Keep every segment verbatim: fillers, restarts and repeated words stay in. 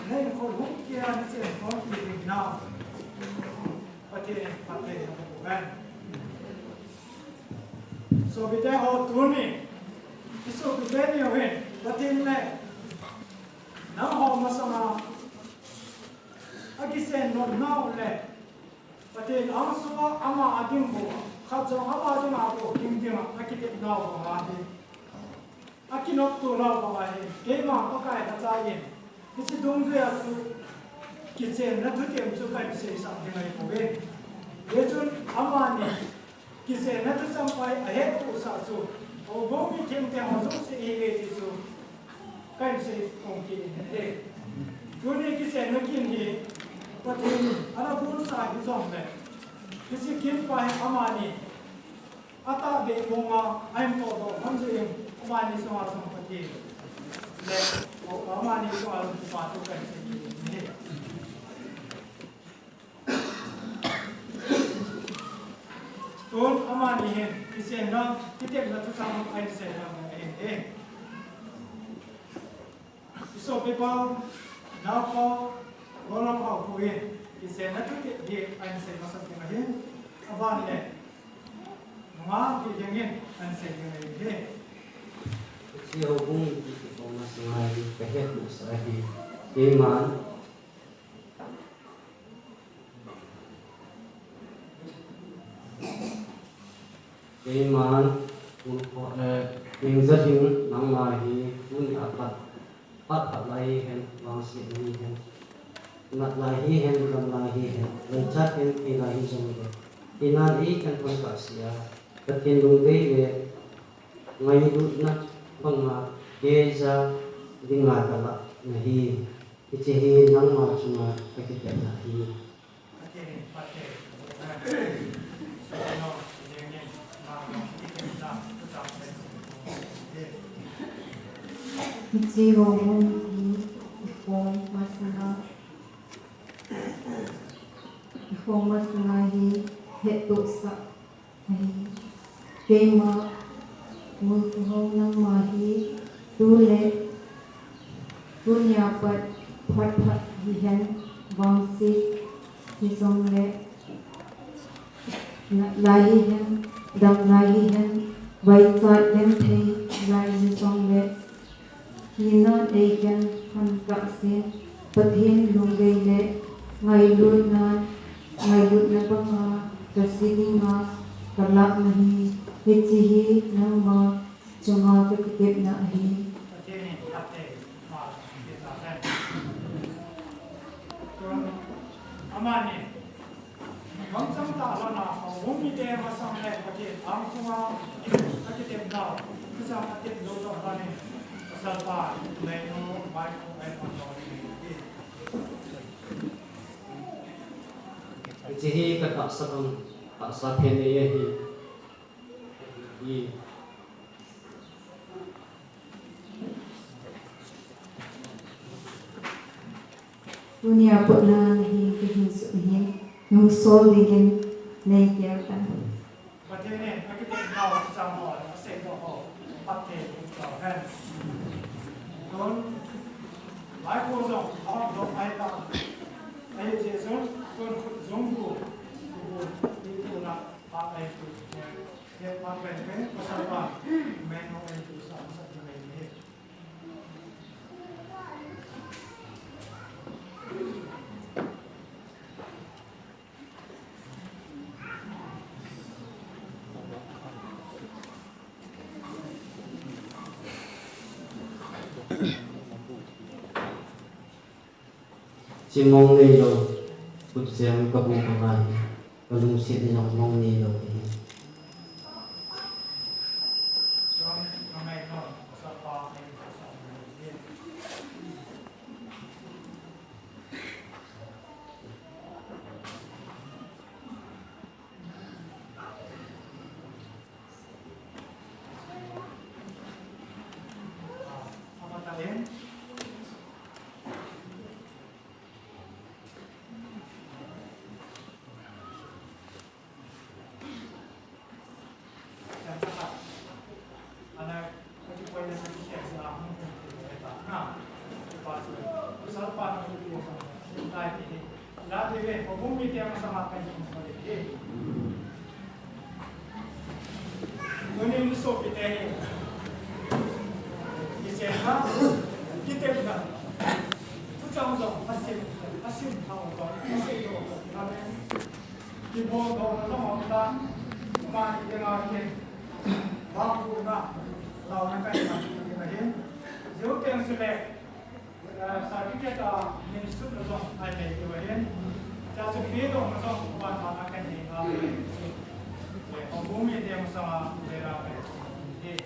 Nei khol hung kia ni chen kon ki ding na. Pathen, Pathen, Pathen. Sopite ho, tuni i sopite ni ho hin, Pathen le nangho masanga akichen nom nau le Pathen angsunga ama ading bou, khat jong ama dinga bou, ding dinga akitepnau banga hi, akinoptonau banga hi, keima Pakai lhacha in hiche dungjuia chu kichenna thutem chu kahin seisah ding ahi poi. Hichun amani kichenna thuchang pai ahettohsah chu, houbung mi thengte ho jouse ihiuve ti chu kahin sei kong kit in ahi. Tuni kichenna kin hi Pathen in ana bolsa hijongle, hiche kin pa hi amani atahbeh monga ahin tohdoh lhon jeh in, amani chunga jong Pathen le amani chunga jong kipa thu kahin sei kit in ahi. Tun amani hin kichenna, kitepna thuchang ahin sei lhon ahi. I sopipa, naopa, Golhang Haokip in kichenna thutep hi ahin sei masat ding ahin, aban le nungah Geikiang in ahin sei ding ahi. Hiche houbung kiti koma sanga hi kahettohsah ahi. Keiman Keiman, Pu, eh, Pu Jading, nangma hi tunia pat, phat phat lai hihen, vangset lai hihen, nat lai hihen, gam lai hihen, vaichat hihen, thei lai hijongle, thina in eikhen lhon kahsea, Pathen lungdei le ngailutna banga geija dinga kalah nahi. Hiche hi nangma chunga kakitepna ahi. Hiche houbung hi ikhom masanga, ikhom masanga hi hettohsah ahi. Keima, Pu Hou, nangma hi tu le tunia pat phat phat hihen, vangset hijongle, nat lai hihen, gam lai hihen, vaichat hihen, thei lai hijongle, thina in eikhen lhon kahsen, Pathen lungdei le ngailutna, ngailutna banga kasei dinga kalah nahi. Hiche hi nangma chunga kakitepna ahi. Amani Gangchang tah lhona, houbung mite masang le Pathen angsunga akitepnau, kisang atep jou toh lhonin, pasalpa, meinu, vaiko, vaiko, vaiko. Hiche hi katahsa bang, tahsa phen nei ahi. Hi. Tunia pat nahin kahin sut nahin, nusol dingin nei tel tan. Pathen in akitepnau kisang ho, aseidoh ho, phatthei boh hen. Tun, vaiko jong ahung doh ahitai. Ahijeh chun, tun khut jong bu, bu, bu, bu na, phat ahi tu. Chimong neilou, kutjem kabu banga hi, kalungset in jong mong neilou ahi. Lai ti hi. La ti ve, houbung mite masanga kahin soli hi. Tunin sopite hi. Kichehna, kitepna. Tuchang jong, asim, asim thao jong, asim jong, amen. Kibol dohna jong aumtan, amani dinga hin, vangbohna, taona kahin soli ahi. Jeh u teng chule, eh, certificate a min sutna jong ahi thei diu ahin. Chua chu fee dohna jong aban ban a kahin nei ngai ahi. Eh, houbung mite masanga vela kahin nei.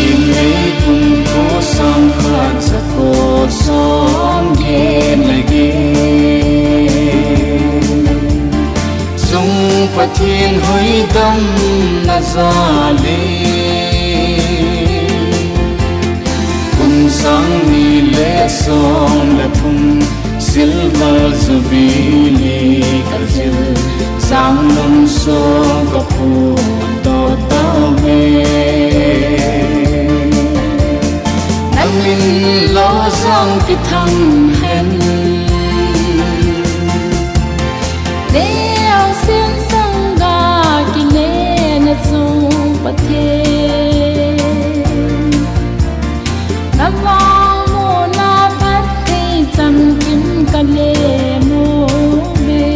Inei kum ko sang khat ja ko som get le get. Chung Pathen hoidamna jal in, kum sang ni le som le thum, Silver Jubilee kajil, Jangnung song kaphut doh tauve. Namin Lojang Kithang hen. Neosen sangga kinepna chung Pathen. Navangbohna phatthei chamkim kale mu uve.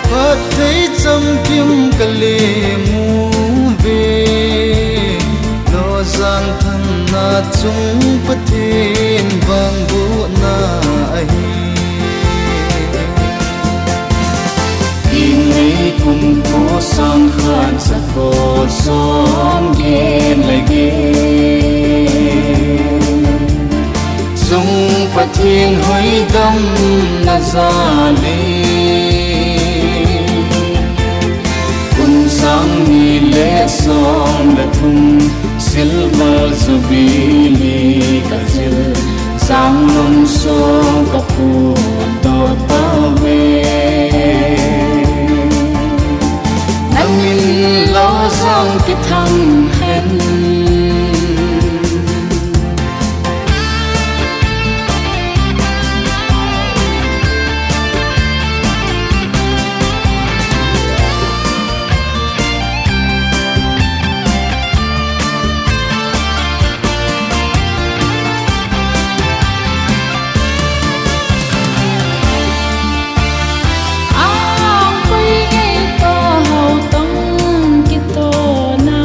Phatthei chamkim kale mu uve. Lojang thanna chung Pathen vangbohna ahi. Inei kum ko sang khat ja ko som get le get. Chung Pathen hoidamna jal in, kum sang ni le som le thum, Silver Jubilee kajil, Jangnung song kaphut doh tauve. Namin Lojang Kithang hen. Angpui ngei toh haotong kitona.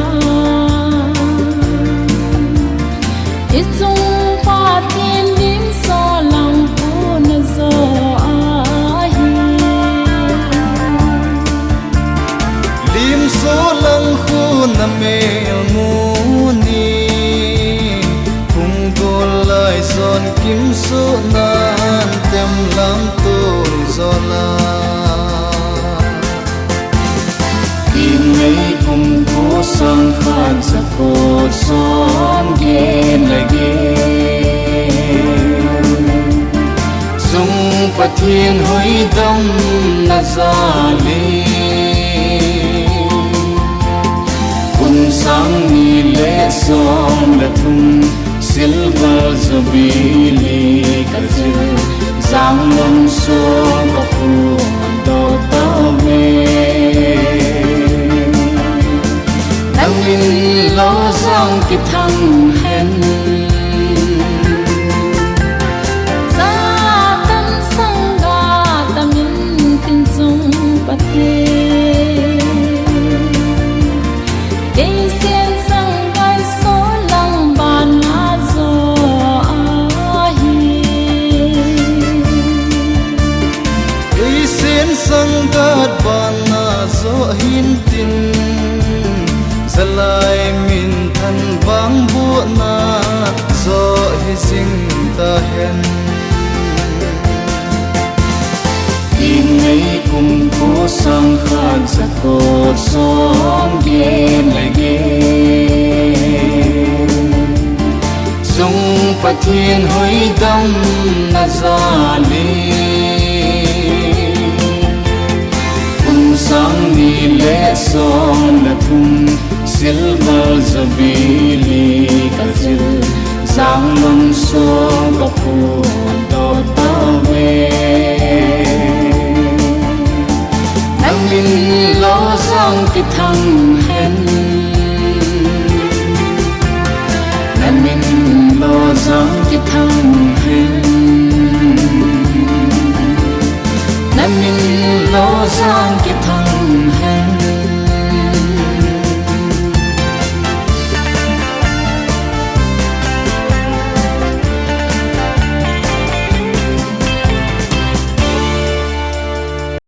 I chung Pathen lim solang khu na jo ahi. Lim solang khu na mel mu ni. Phung dol lai jon kim soh nan tem lam tol jo la. Inei kum ko sang khat ja ko som get le get. Chung Pathen hoidamna jal in, kum sang ni le som le thum, Silver Jubilee kajil, Jangnung song kaphut doh tauve. Namin Lojang Kithang hen. Satan sangga tamin tin chung Pathen. Kei sen sangga solang ban a jo Hen, inei kum ko sang khat jako som gen le gen, sung Pathen hoidam na jali, kum sang ni le som le thum, silver jubilee kajil, jang lom song kaphut doh tauve. Namin lo jong kithang hen, namin lo jong kithang hen, namin lo jong ki